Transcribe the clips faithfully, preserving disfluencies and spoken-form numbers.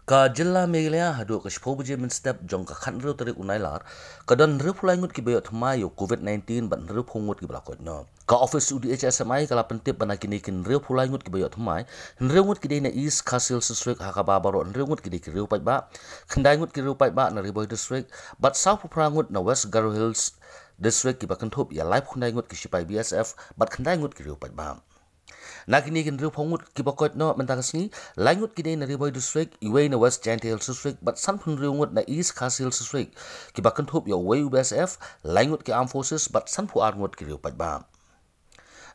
Ka jylla Meghalaya haduh ka shiphew baje mynstep jong ka khathynriew tarik u Nailar, ka don hynriewphew lai ngut kiba ïoh thymmai ïa u COVID nineteen bad hynriewphew ngut kiba la koit noh. Ka office u D H S M I ka la pyntip ba na kine ki hynriewphew lai ngut kiba ïoh thymmai, hynriew ngut ki dei na East Khasi Hills District, ha kaba baroh hynriew ngut ki dei ki riew paidbah, khyndai ngut ki riew paidbah na Ri Bhoi District, bad sawphew phra ngut na West Garo Hills District kiba kynthup ïa laiphew khyndai ngut ki shipai B S F bad khyndai ngut ki riew paidbah. Na kine ki hynriewphew ngut kiba koit noh mynta ka sngi, lai ngut ki dei na Ri Bhoi District, iwei na West Jaintia Hills District bad sanphew hynriew ngut na East Khasi Hills District kiba kynthup ïa uwei u B S F, lai ngut ki Armed Forces bad sanphew ar ngut ki riew paidbah.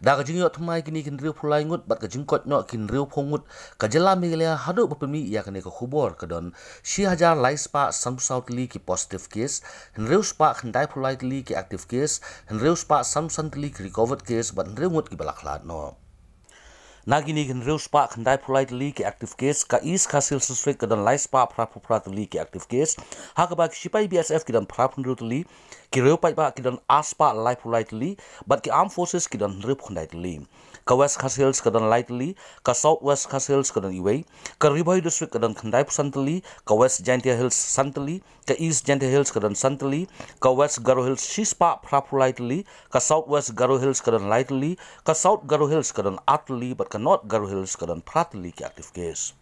Da ka jingïoh thymmai kine ki hynriewphew lai ngut bad ka jingkoit noh ki hynriewphew ngut, ka jylla Meghalaya haduh ba pynmih ïa kane ka khubor ka don shi hajar lai spah sanphew saw tylli ki positive case, hynriew spah khyndaiphew lai tylli ki active case, hynriew spah sanphew san tylli ki recovered case bad hynriew ngut kiba la khlad noh. Na kine ki hynriew spah khyndaiphew lai tylli ki active case, ka East Khasi Hills District ka don lai spah phraphew phra tylli ki active case, ha kaba ki shipai B S F ki don phraphew hynriew tylli, ki riew paidbah ki don ar spah laiphew lai tylli, bad ki Armed Forces ki don hynriewphew khyndai tylli. Ka West Khasi Hills ka don lai tylli, ka South West Khasi Hills ka don iwei, ka Ri Bhoi District ka don khyndaiphew san tylli, ka West Jaintia Hills san tylli, ka East Jaintia Hills ka don san tylli, ka West Garo Hills shi spah phraphew lai tylli, ka South West Garo Hills ka don lai tylli, ka South Garo Hills ka don ar tylli, bad ka North Garo Hills ka don phra tylli ki active case.